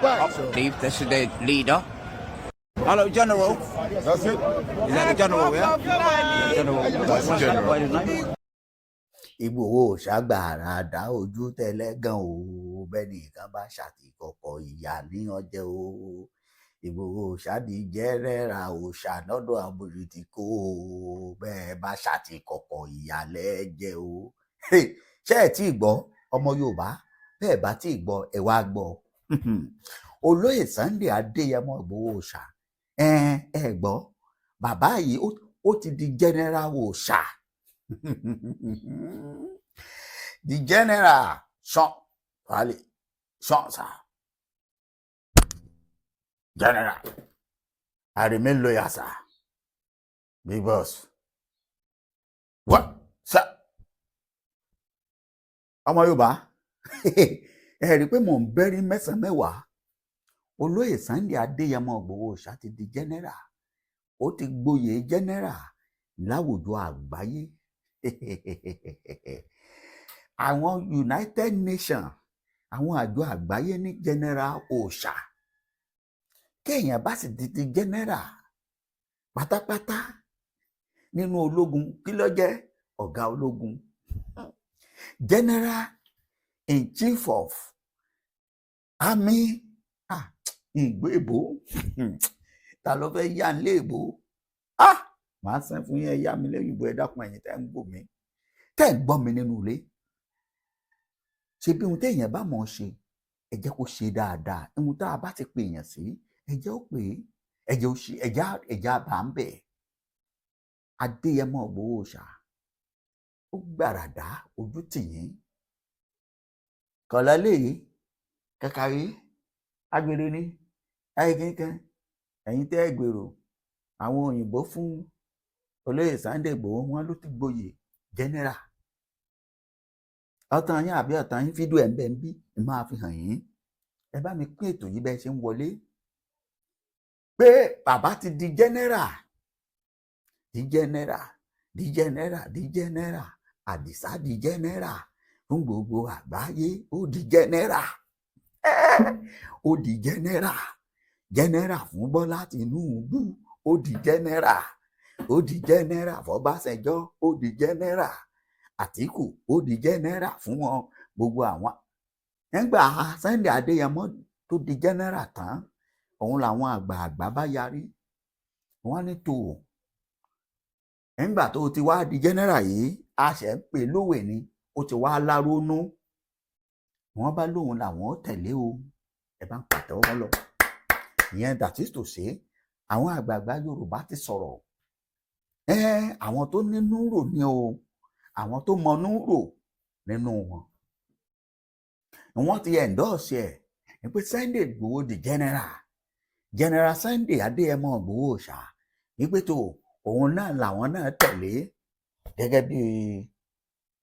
Leave. This is the leader. Hello, General. That's it. Is that the general, yeah? Yeah, General. That's the general. What is his name? Ìgbòho ṣàgbàràdà ojú tẹlẹ́gàn o, bẹ́ẹ̀ nìkan bá ṣàtìkọ̀kọ̀ ìyá níyàn jẹ́ o. Ìgbòho ṣàdìjẹ́rẹ́ra òòṣà lọ́dọ̀ àbòrìtìkó o, bẹ́ẹ̀ bá ṣàtìkọ̀kọ̀ ìyá lẹ́jẹ̀ o. Ṣé ẹ tí ì gbọ́, ọmọ Yorùbá? Bẹ́ẹ̀ bá tí ì gbọ́, ẹ wá gbọ́. Olóyè Sunday Adéyẹmọ Ìgbòho òòṣà, ẹ ẹ gbọ́, bàbá yìí ó ti di general òòṣà, the general sàn wálé sàn sà general. I remain loyal, sir. Big boss, what, sir? Ọmọ Yorùbá, ẹ rí i pé mò ń bẹ́rí mẹ́sàn-án mẹ́wàá. Olóyè Sunday Adéyẹmọ Ìgbòho Òòṣà ti di general, ó ti gboyè general láwùjọ àgbáyé. Àwọn United Nations, àwọn àjọ àgbáyé ní general òòṣà. Kéèyàn bá sì di general pátápátá nínú ológun, kí ló jẹ́? Ọ̀gá ológun, general in chief of army. Ah, ìgbé ìbò, ta ló fẹ́ yá nílé ìbò? Ah, màá sàn fún yín, ẹ yá mi lẹ́yìn ìbò. Ẹ dákun, ẹ̀yin tẹ́ ń gbọ́ mi, tẹ́ ń gbọ́ mi nínú ilé, ṣe bí ohun téèyàn bá mọ̀ ọ́ ṣe, ẹ jẹ́ kó ṣe dáadáa. Ohun tá a bá ti pè èèyàn sí, ẹ jẹ́ ó pè é, ẹ jẹ́ ó ṣe, ẹ jẹ́ àbá ń bẹ̀. Adéyẹmọ Ìgbòho Òòṣà ó gbàràdá ojú tì yín kọ̀lá lè kàkàrí agbèrè ní ayé kankan. Ẹ̀yin tẹ́ ẹ gbèrò, àwọn òyìnbó fún olóyè Sunday Ìgbòho, wọn ló ti gboyè general. Ọ̀tàn yín àbí ọ̀tàn yín, fídíò ẹ̀ ń bẹ ń bí ẹ máa fi hàn yín. Ẹ bá mi pín ètò yìí bẹ́ẹ̀ ṣe ń wọlé pé bàbá ti di general, di general, di general, di general. Àdìsá di general fún gbogbo àgbáyé. Ó di general, ó di general, general fún Bọ́lá Tinubu, ó di general, ó di general fọbásanjọ́, ó di general Àtìkù, ó di general fún wọn gbogbo. Àwọn nígbà Sunday Adéyẹmọ tó di general tán, òun làwọn àgbààgbà bá yarí. Wọn ní tó nígbà tó ti wá di general yìí, a ṣe ń pè lówe ni, ó ti wá lárónú. Wọn bá lóun làwọn tẹ̀lé o. Ẹ bá ń pàtẹ́wọ́ lọ. Ìyẹn, that is to say, àwọn àgbààgbà Yorùbá ti sọ̀rọ̀. Ẹ àwọn tó nínú rò ní o, àwọn tó mọnú rò nínú wọn, wọ́n ti endorse ẹ̀ pé Sunday Igboho di general, General Sunday Adéyẹmọ Ìgbòho Òòṣà, wípé tó òun náà làwọn náà tẹ̀lé gẹ́gẹ́ bí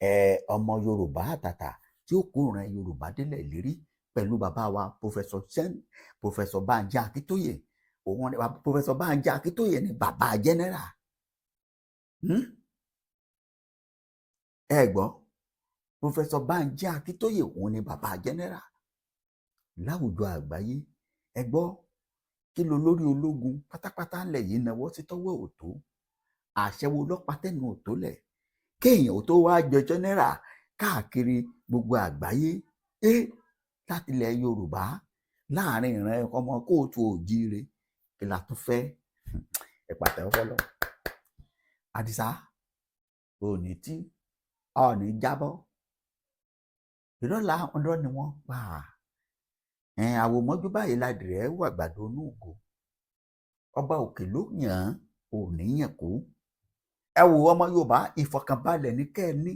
ẹ ọmọ Yorùbá àtàtà tí ó kó ìran Yorùbá délẹ̀ lérí pẹ̀lú bàbá wa Professor Banji Akíntóyè. Òun ni Professor Banji Akíntóyè ni bàbá general. Ẹ gbọ́, Professor Banji Akíntóyè, òun ni bàbá general láwùjọ àgbáyé. Ẹ gbọ́, kí ló lórí ológun pátápátá ńlẹ̀ yìí náwó sí tọ́wọ́ òtó? Àṣẹ wo lọ́pàá tẹnu òtó lẹ̀ kéèyàn ò tó wá jẹ general káàkiri gbogbo àgbáyé ẹ láti ilẹ̀ Yorùbá, láàrin ìran ọmọ kóòtù òjíire? Kí la tún fẹ́? Ẹ pàtẹ́wọ́ fọlọ́. Àdìsá òní tí ọ̀ọ́nì jábọ́, ìrọ́lá ọ̀dọ́ ni wọ́n pa ẹ̀ àwòmọ́jú báyìí ládìrẹ́ wà gbàdo inú ògo. Ọba òkè ló yàn án, òní yàn kú. Ẹ wò, ọmọ Yorùbá, ìfọ̀kànbalẹ̀ ní kẹ́ ẹ ní,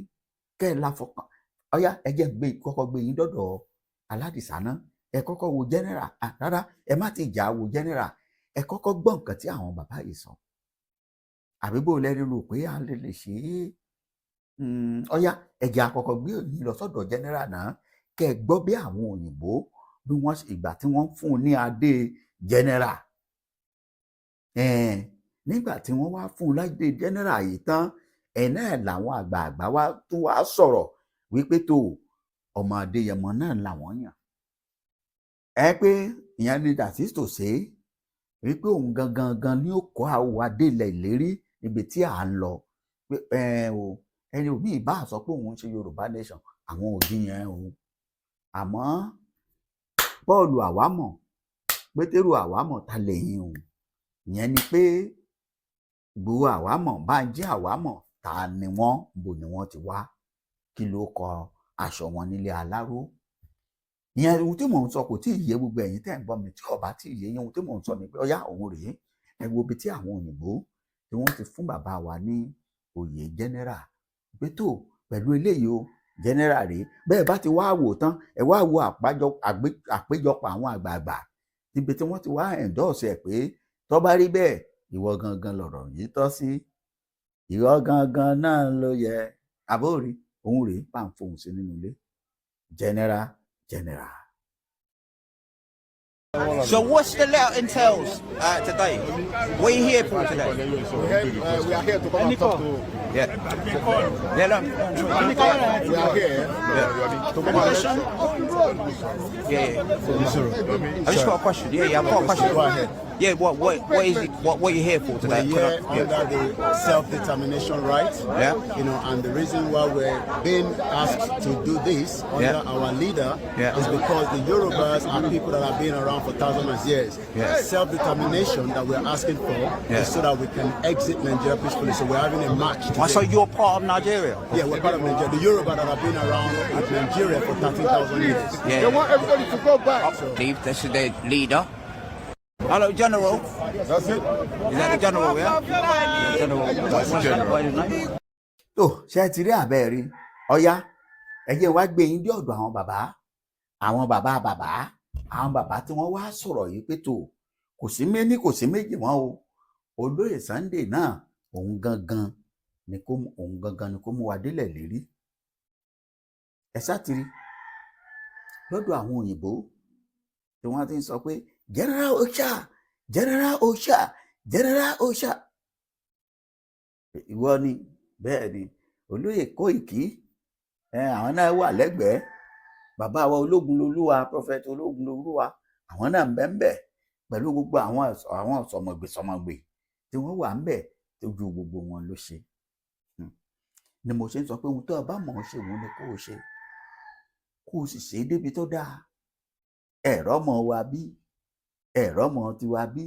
kẹ́ ẹ la fọkàn. Ọyá, ẹ jẹ́ ń gbé kọ́kọ́ gbé yín dọ́dọ̀ aládìsá náà. Ẹ kọ́kọ́ wo general. Rárá, ẹ má ti jà wo general. Ẹ kọ́kọ́ gbọ́ nǹkan tí àwọn bàbá yìí sọ. Àbí bó lẹ́rí rò pé a lè ṣe é? Ọyá, ẹ jẹ́ àkọ́kọ́ gbé yín lọ sọ́dọ̀ general náà, kẹ́ ẹ gbọ́ bí àwọn òyìnbó bí wọ́n ìgbà tí wọ́n fún un ní adé general. Nígbà tí wọ́n wá fún un ládé general yìí tán, ẹ̀ náà làwọn àgbààgbà wa tún wá sọ̀rọ̀ wípé tó ọmọ Adéyẹmọ náà làwọn yàn. Ẹ pé Ìyẹn ni, that is to say wípé òun gangan gan ni ó kọ́ àwa délẹ̀ ìlérí níbi tí à ń lọ, pé ẹ o, ẹni òmíì bá sọ pé òun ń ṣe Yorùbá nation, àwọn ò jiyàn o. Àmọ́ Paul àwámọ̀, Pétérù àwámọ̀, ta lẹ́yìn o? Ìyẹn ni pé Ìgbòho àwámọ̀, Bánjí àwámọ̀, ta ni wọ́n? Bò ni wọ́n ti wá? Kí ló kọ aṣọ wọn nílé aláró? Ìyẹn ohun tí mò ń sọ kò tí ì yé gbogbo ẹ̀yin tẹ́ ń gbọ́ mi. Tí ó bá tí ì yé yín, ohun tí mò ń sọ ni pé ọyá òun rèé. Ẹ wo ibi tí àwọn òyìnbó tí wọ́n ti fún bàbá wa ní oyè general, pé tó pẹ̀lú eléyìí o, general rèé. Bẹ́ẹ̀ bá ti wá wò tán, ẹ wá wo àpéjọpọ̀ àwọn àgbààgbà níbi tí wọ́n ti wá endorse ẹ̀ pé tó bá rí bẹ́ẹ̀, ìwọ gangan lọ̀rọ̀ yìí tọ́ sí, ìwọ gangan náà ló yẹ. Àbórí òun rèé, bá ń fohùn sí nínú ilé, general, general. So what's the letter entails today? What are you here for today? We are here to come and talk to. Yeah. Yeah, no. We are here to come and. Yeah. I just got a question. Yeah, I've got a question. Go ahead. Yeah, what is it? What are you here for today? We're here under the self-determination right. And the reason why we're being asked to do this under our leader is because the Yorubas are people that have been around for thousands of years. Self-determination that we're asking for is so that we can exit Nigeria peacefully. So we're having a march today. Oh, so you're part of Nigeria? Yeah, we're part of Nigeria. The Yoruba that have been around with Nigeria for 13,000 years. Yeah. They want everybody to go back. Leave. This is their leader. Hello, General. That's it. Is that the General? Yeah. Yeah, General. What's General. What is his name? Tó ṣe ti rí àbẹ́ rí? Ọ̀yá, ẹ jẹ́ wá gbé yín dé ọ̀dọ̀ àwọn bàbá, àwọn bàbá bàbá, àwọn bàbá tí wọ́n wá sọ̀rọ̀ yìí pé tó kò sí méní, kò sí méjì wọn o. Olóyè Sunday náà, òun gangan ni kó mú wa délẹ̀ lérí. Ẹ sátìrí lọ́dọ̀ àwọn òyìnbó tí wọ́n ti ń sọ pé General Osha, General Osha, General Osha, ìwọ ni. Bẹ́ẹ̀ ni olóyè Kóìkí ẹ, àwọn náà wà lẹ́gbẹ̀ẹ́ bàbá wa Ológun Lolúwa, Prophet Ológun Lolúwa. Àwọn náà ń bẹ ń bẹ pẹ̀lú gbogbo àwọn sọmọgbè sọmọgbè tí wọ́n wà ń bẹ tójú gbogbo wọn ló ṣe. Ni mo ṣe ń sọ pé ohun tó o bá mọ̀ ọ́ ṣe, òun ni kó o ṣe, kó o sì ṣe é débi tó dáa. Ẹ̀rọ mọ̀ wa bí ẹ̀rọ mọ̀ tiwa bí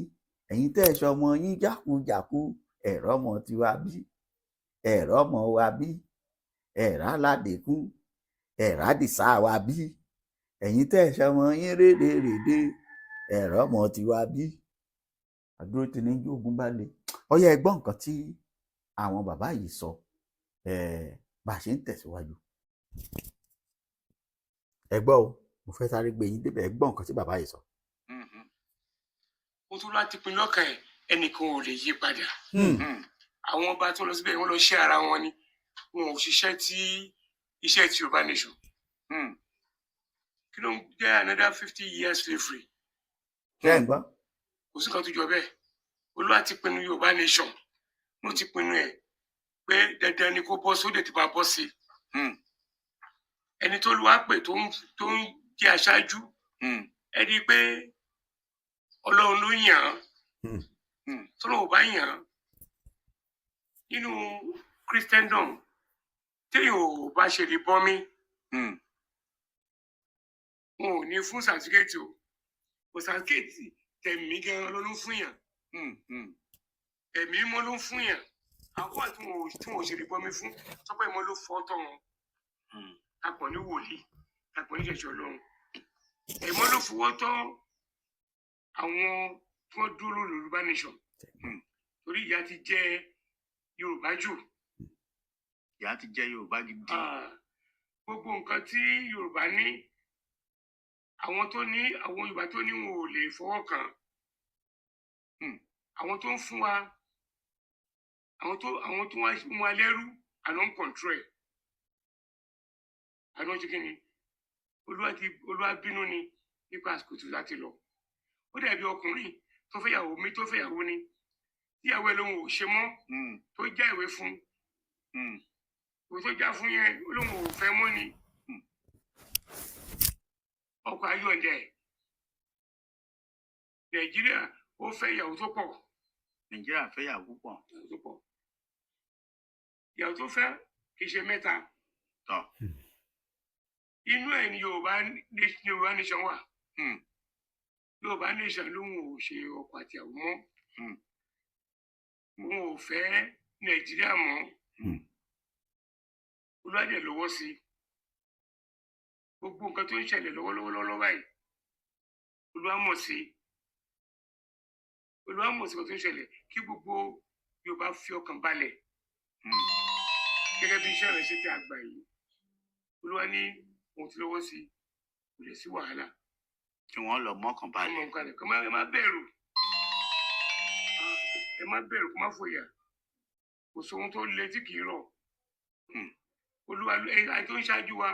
ẹ̀yin tẹ́ ẹ ṣọmọ yín jákujàku, ẹ̀rọ mọ̀ tiwa bí ẹ̀rọ mọ̀ wa bí ẹ̀rọ aládìkún, ẹ̀rọ àdìsá wa bí ẹ̀yin tẹ́ ẹ ṣọmọ yín rédèrèdè, ẹ̀rọ mọ̀ tiwa bí àdúró tí ní ogun bá le. Ọyá, ẹ gbọ́ nǹkan tí àwọn bàbá yìí sọ bá a ṣe ń tẹ̀síwájú. Ẹ gbọ́ o, mo fẹ́ sáré gbé yín débẹ̀. Ẹ gbọ́ nǹkan tí bàbá yìí sọ. Ó tún láti pinnu lọ́kàn ẹ̀, ẹnìkan ò lè yí padà. Àwọn ọba tó lọ síbẹ̀, wọ́n lọ ṣe ara wọn ni, wọn ò ṣiṣẹ́ tí iṣẹ́ tí Yorùbá nation. Kí ló ń jẹ́ another 50 years slavery? Ṣé ẹ ń gbọ́? Kò sí kan tó jọ bẹ́ẹ̀. Olúwa ti pinnu Yorùbá nation, mo ti pinnu ẹ̀ pé dandan ni kó bọ́ sóde tí bá bọ́ sí ẹni tó lu wá pè tó ń jẹ́ aṣáájú. Ẹ rí i pé Ọlọ́run ló yàn án. Tọ́lọ́run ò bá yàn án nínú Christendom, téèyàn ò bá ṣe lè bọ́mí, wọn ò ní fún certificate o. Kò certificate tẹ̀mí gan ló ń fún yàn, ẹ̀mí mímọ́ ló ń fún yàn. Àwọn àti wọn ò ṣe lè bọ́mí fún tọ́pẹ́ ìmọ̀ ló fọ́ tọ́ wọn. Tapọ̀ ní wòlíì, tapọ̀ ní ṣẹ̀ṣẹ̀ Ọlọ́run, ẹ̀mọ́ ló fọwọ́ tọ́ àwọn tí wọ́n dúró lórí Yorùbá nation, torí ìyà ti jẹ Yorùbá jù. Ìyà ti jẹ Yorùbá gidi. Ah, gbogbo nǹkan tí Yorùbá ní, àwọn tó ní, àwọn Yorùbá tó ní, wọn ò lè fọwọ́ kàn. Àwọn tó ń fún wa, àwọn tó wá mú wa lẹ́rú, àná ń control ẹ̀, àná ṣe kí ni. Olúwa ti, Olúwa bínú ni nípa àsìkò tó láti lọ. Ó dàbí ọkùnrin tó fẹ́yàwó mi, tó fẹ́yàwó ni, tíyàwó ẹ̀ lòun ò ṣe mọ́, tó já ìwé fún ìwé tó já fún yẹn, ó lóun ò fẹ́ mọ́ ni. Ọkọ ayọ̀ǹdẹ̀. Nàìjíríà ó fẹ́ ìyàwó tó pọ̀. Nàìjíríà fẹ́ yàwó púpọ̀. Ìyàwó tó pọ̀, ìyàwó tó fẹ́ kì í ṣe mẹ́ta. Tọ́. Inú ẹ̀ ni Yorùbá nation wà. Yorùbá nation lóun ò ṣe ọkọ àti ìyàwó mọ́. Òun ò fẹ́ Nàìjíríà mọ́. Olúwa dẹ̀ lọ́wọ́ sí i. Gbogbo nǹkan tó ń ṣẹlẹ̀ lọ́wọ́lọ́wọ́ lọ́wọ́ báyìí, Olúwa mọ̀ sí i. Olúwa mọ̀ sí nǹkan tó ń ṣẹlẹ̀. Kí gbogbo Yorùbá fi ọkàn balẹ̀. Gẹ́gẹ́ bí iṣẹ́ rẹ̀ ṣe ti àgbà yìí, Olúwa ní òun ti lọ́wọ́ sí i, kò lè sí wàhálà. Kí wọ́n lọ mọ́kàn Ọmọ balẹ̀. Nǹkan rẹ̀ kó má, ẹ má bẹ̀rù, ẹ má bẹ̀rù, kó má fòyà. Kò sóhun tó le tí kì í rọ̀. Olúwa ẹ tó ń ṣáájú wa,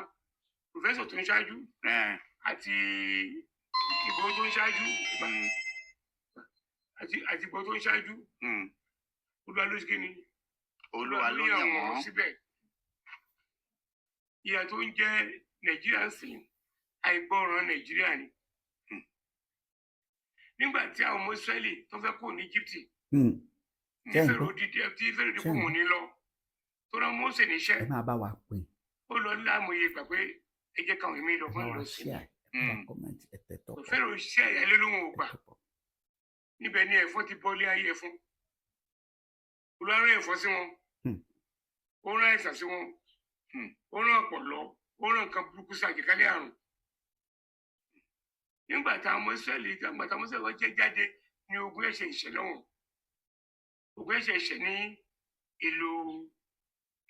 professor tó ń ṣáájú àti Ìgbòho tó ń ṣáájú, àti Ìgbòho tó ń ṣáájú, Olúwa ló ṣe kí ni? Olúwa ló yàn wọ́n. Síbẹ̀. Ìyà tó ń jẹ Nàìjíríà ń sìn, àìgbọràn Nàìjíríà ni. Nígbà tí àwọn ọmọ Ísírẹ́lì tó fẹ́ kúrò ní Íjíbítì, tí Ṣé ń Fẹ́rò gbọ́? dídí, tí Fẹ́rò dípò Ṣé ń wọn ní lọ, tó rán Mósè níṣẹ́, Ẹ máa bá wa pín. ó lọ láàmúye gbà pé ẹ jẹ́ káwọn èmi lọ Ẹ fún bá wa lọ sí. share, ẹ bá wa comment, ẹ tẹ tọpọ. Fẹ́rò iṣẹ́ ìyálé lóhùn ò Ẹ gbà. tọpọ. Níbẹ̀ ni ẹ̀fọn ti bọ́lé ayé ẹ̀fọn. Olúwa rán ẹ̀fọn sí wọn. Ó rán àìsàn sí wọn. Ó rán ọ̀pọ̀lọ́, ó rán nǹkan burúkú sí, àjẹkálẹ̀ àrùn. Nígbà táwọn ọmọ Ísírẹ́lì wọ́n jẹ́ jáde ní ogun ẹ̀ṣẹ̀ ìṣẹ̀lẹ̀ wọn, ogun ẹ̀ṣẹ̀ ìṣẹ̀ ní ìlú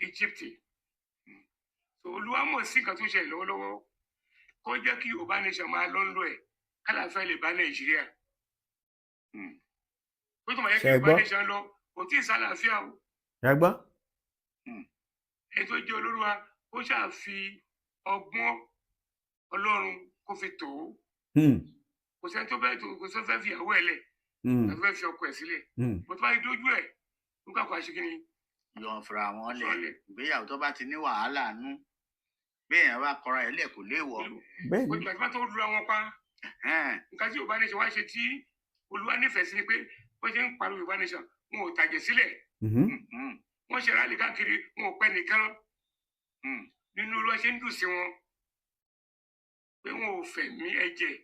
Íjíbítì. So Olúwa mọ̀ sí nǹkan tó ṣẹlẹ̀ lọ́wọ́lọ́wọ́. Kó jẹ́ kí Yorùbá nation máa lọ ń lọ ẹ̀, kálàáfíà lè bá Nàìjíríà. Ó tó máa yẹ kí Ṣé ẹ Yorùbá gbọ́? nation lọ, kò tí ì sálàáfíà o. Ẹ gbọ́. Ẹni tó jẹ́ olórí wa, ó ṣáà fi ọgbọ́n Ọlọ́run kó fi tò ó. Kò sẹ́ni tó bẹ́ẹ̀ tó, kò sẹ́ni tó fẹ́ fi ìyàwó ẹ̀ lẹ̀ tàbí fẹ́ fi ọkọ ẹ̀ sílẹ̀. Bó tó bá yí dójú ẹ̀ nígbà kan, àṣekínni? Yọ fúnra wọn lẹ̀. Sọlẹ̀. Ìgbéyàwó tó bá ti ní wàhálà nú, bí èèyàn bá kọra ẹ̀ lẹ̀, kò léèwọ̀. Bẹ́ẹ̀ ni. Ìgbà tí wọ́n tó lura wọn pa, nǹkan tí Yorùbá nation wá ṣe tí Olúwa nífẹ̀ẹ́ sí ni pé wọ́n ṣe ń pariwo Yorùbá nation, wọn ò tàjẹ̀ sílẹ̀. Wọ́n ṣe rally káàkiri, wọn ò pẹ́ nìkan. Nínú Olúwa ṣe ń dùn sí wọn pé wọn ò fẹ̀mí ẹ̀jẹ̀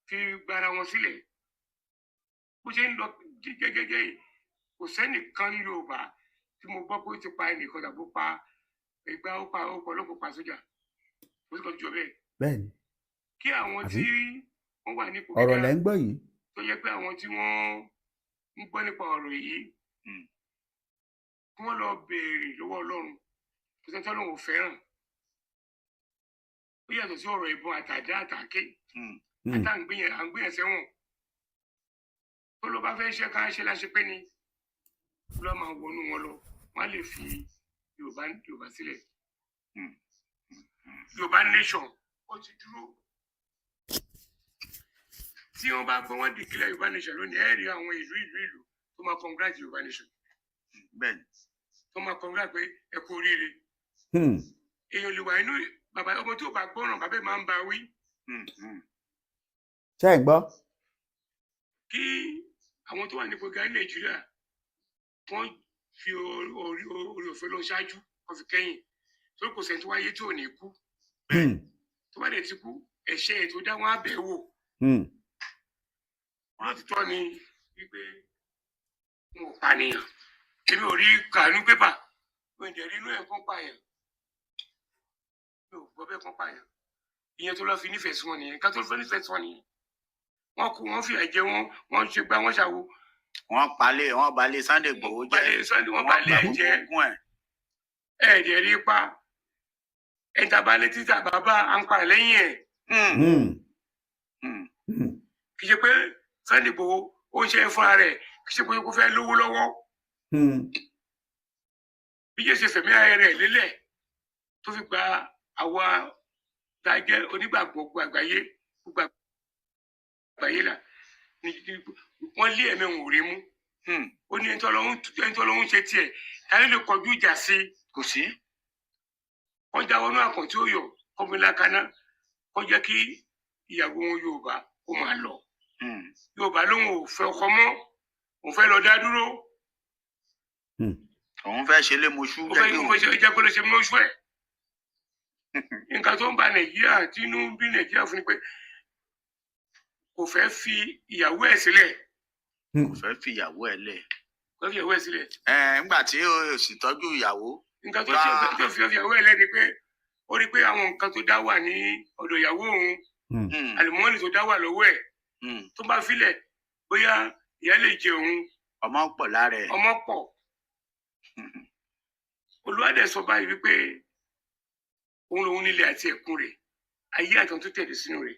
fi gbara wọn sílẹ̀. Bó ṣe ń lọ jẹ́jẹ́jẹ́ yìí, kò sẹ́nìkan ní Yorùbá tí mo gbọ́ pé ó ti pa ẹnìkan tàbí ó pa ìgbà, ó pa, ó pa ọlọ́pàá, pa sójà. Kò sí kan tó jọ bẹ́ẹ̀. Bẹ́ẹ̀ ni. Kí àwọn Àbí? tí wọ́n wà nípò Ọ̀rọ̀ gíga lẹ́ ń gbọ́ yìí. tó yẹ pé àwọn tí wọ́n ń gbọ́ nípa ọ̀rọ̀ yìí, kí wọ́n lọ béèrè lọ́wọ́ Ọlọ́run. Kò sẹ́ni tí Ọlọ́run ò fẹ́ràn. Ó yàtọ̀ sí ọ̀rọ̀ ìbọn àtàdá àtàké àtàǹgbìyàn àǹgbìyàn sẹ́wọ̀n. Tó ló bá fẹ́ ṣe ká ṣe láṣẹ pé ni ló máa wọnú wọn lọ, wọ́n á lè fi Yorùbá sílẹ̀. Yorùbá nation ó ti dúró. Tí wọ́n bá gbọ́ wọ́n declare Yorùbá nation lónìí, ẹ rí àwọn ìlú ìlú ìlú tó máa congrat Yorùbá nation, Bẹ́ẹ̀ni. tó máa congrat pé ẹ kú oríire. Èèyàn lè wà inú bàbá, ọmọ tí ò bá gbọ́ràn, bàbá ẹ̀ máa ń bá wí. Ṣé ẹ gbọ́? Kí àwọn tó wà nípò gíga ní Nàìjíríà, wọ́n fi orí òfin lọ ṣáájú, wọ́n fi kẹ́yìn, torí kò sẹ́ni tó wáyé tí ò ní kú. Tó bá dẹ̀ ti kú, ẹ̀ṣẹ̀ ẹ̀ tó dá wọn á bẹ̀ wò. Lótìtọ́ ni wípé wọn ò pànìyàn. Èmi ò rí kànú pépà, mi ò dẹ̀ rí inú ẹ̀ kó pààyàn, mi ò gbọ́ bẹ́ẹ̀ kó pààyàn. Ìyẹn tó lọ́ fi nífẹ̀ẹ́ sí wọn nìyẹn. Ká tó fẹ́ nífẹ̀ẹ́ sí wọn nìyẹn. Wọ́n kú, wọ́n fìyà jẹ wọn, wọ́n ṣe gbá, wọ́n ṣàwo. Wọ́n palẹ̀, wọ́n balẹ̀ Sunday Igboho jẹ́. Balẹ̀ Sunday, wọ́n balẹ̀ ẹ̀ jẹ́. Ogún ẹ̀. Ẹ̀ẹ́dẹ̀ rí pa ẹ̀ta balẹ̀ títà bàbá à ń pa lẹ́yìn ẹ̀. Kì í ṣe pé Sunday Igboho ó ń ṣe é fúnra rẹ̀, kì í ṣe pé kó fẹ́ lówó lọ́wọ́. Bí Jésù fẹ̀mí ara rẹ̀ lélẹ̀ tó fi gba àwa tá a jẹ́ onígbàgbọ́ gbogbo àgbáyé là wọ́n lé ẹ̀mí wọn ò rí mú. Ó ní ẹni tó lọ́hún ṣe tiẹ̀, ta ló lè kọjú ìjà sí i? Kò sí. Wọ́n jáwọ́ ní àkàn tí ó yọ kọ́mílá kaná, kó jẹ́ kí ìyàwó wọn Yorùbá kó máa lọ. Yorùbá. Yorùbá lòun ò fẹ́ ọkọ mọ́, òun fẹ́ lọ dá dúró. Òun fẹ́ ṣe lémoṣú. Ó fẹ́ ó fẹ́ ṣe jẹ́ pé ló ṣe mọ́ṣú ẹ̀. Nǹkan tó ń ba Nàìjíríà, tí inú ń bí Nàìjíríà fún ni pé kò fẹ́ fi ìyàwó ẹ̀ sílẹ̀. Kò fẹ́ fi ìyàwó ẹ̀ lẹ̀. Kò fẹ́ fi ìyàwó ẹ̀ sílẹ̀. Ẹ ńgbà tí o sì tọ́jú ìyàwó. Nǹkan tó ṣe tó fi ìyàwó ẹ̀ lẹ́ ni pé ó rí i pé àwọn nǹkan tó dá wà ní ọ̀dọ̀ ìyàwó òun, àlùmọ́ọ́nì tó dá wà lọ́wọ́ ẹ̀, tó bá filẹ̀, bóyá ìyá lè jẹ òun. Ọmọ pọ̀ lára ẹ̀. Ọmọ pọ̀. Olúwa dẹ̀ sọ báyìí wípé òun lòun nílé àti ẹ̀kún rẹ̀, ayé àtọ̀ tó tẹ̀lé sínú rẹ̀.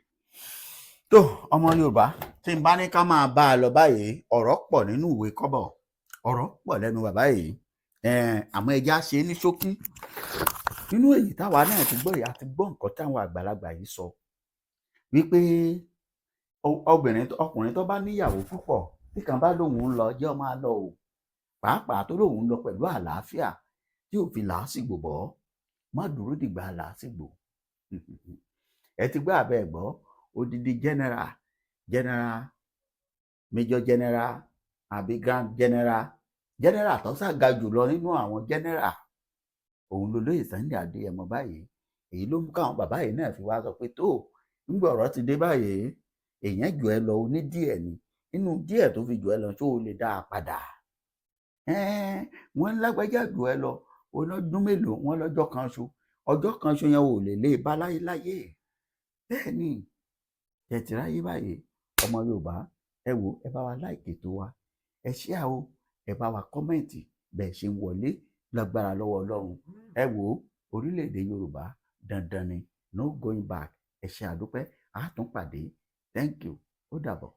Tó, ọmọ Yorùbá, tí n bá ní ká máa bá a lọ báyìí, ọ̀rọ̀ pọ̀ nínú ìwé kọ́bọ̀, ọ̀rọ̀ pọ̀ lẹ́nu bàbá yìí. Àmọ́ ẹja ṣe é ní ṣókí nínú èyí táwa náà ti gbọ́ yìí. A ti gbọ́ nǹkan táwọn àgbàlagbà yìí sọ wípé obìnrin, ọkùnrin tó bá níyàwó púpọ̀, tí kan bá lóun ń lọ, jẹ́ ó máa lọ o, pàápàá tó lóun ń lọ pẹ̀lú àlàáfíà tí ò fi làásìgbò bọ́. Má dúró dìgbà làásìgbò. Ẹ ti gbọ́ àbẹ́ ẹ̀ gbọ́? Odidi general, general, major general àbí grand general, general tó ṣàga jùlọ nínú àwọn general, òun ló lóye Sunday Adéyẹmọ báyìí. Èyí ló mú káwọn bàbá yìí náà fi wá sọ pé tó ńgbà ọ̀rọ̀ ti dé báyìí, èèyàn jù ẹ lọ, ó ní díẹ̀ ni nínú díẹ̀ tó fi jù ẹ lọ, tó o lè dá a padà. Wọ́n lágbájá jù ẹ lọ ọlọ́dún mélòó, wọ́n lọ́jọ́ kan ṣo, ọjọ́ kan ṣo yẹn ò lè lé e bá láyéláyé. Bẹ́ẹ̀ ni tẹ̀tìráyé báyìí. Ọmọ Yorùbá, ẹ wò, ẹ bá wa like ètò wa, ẹ share o, ẹ bá wa comment bẹ́ẹ̀ ṣe ń wọlé. Lágbára lọ́wọ́ Ọlọ́run, ẹ wò ó, orílẹ̀-èdè Yorùbá dandan ni, no going back. Ẹ ṣe àdúpẹ́, a tún pàdé. Thank you, ó dàbọ̀.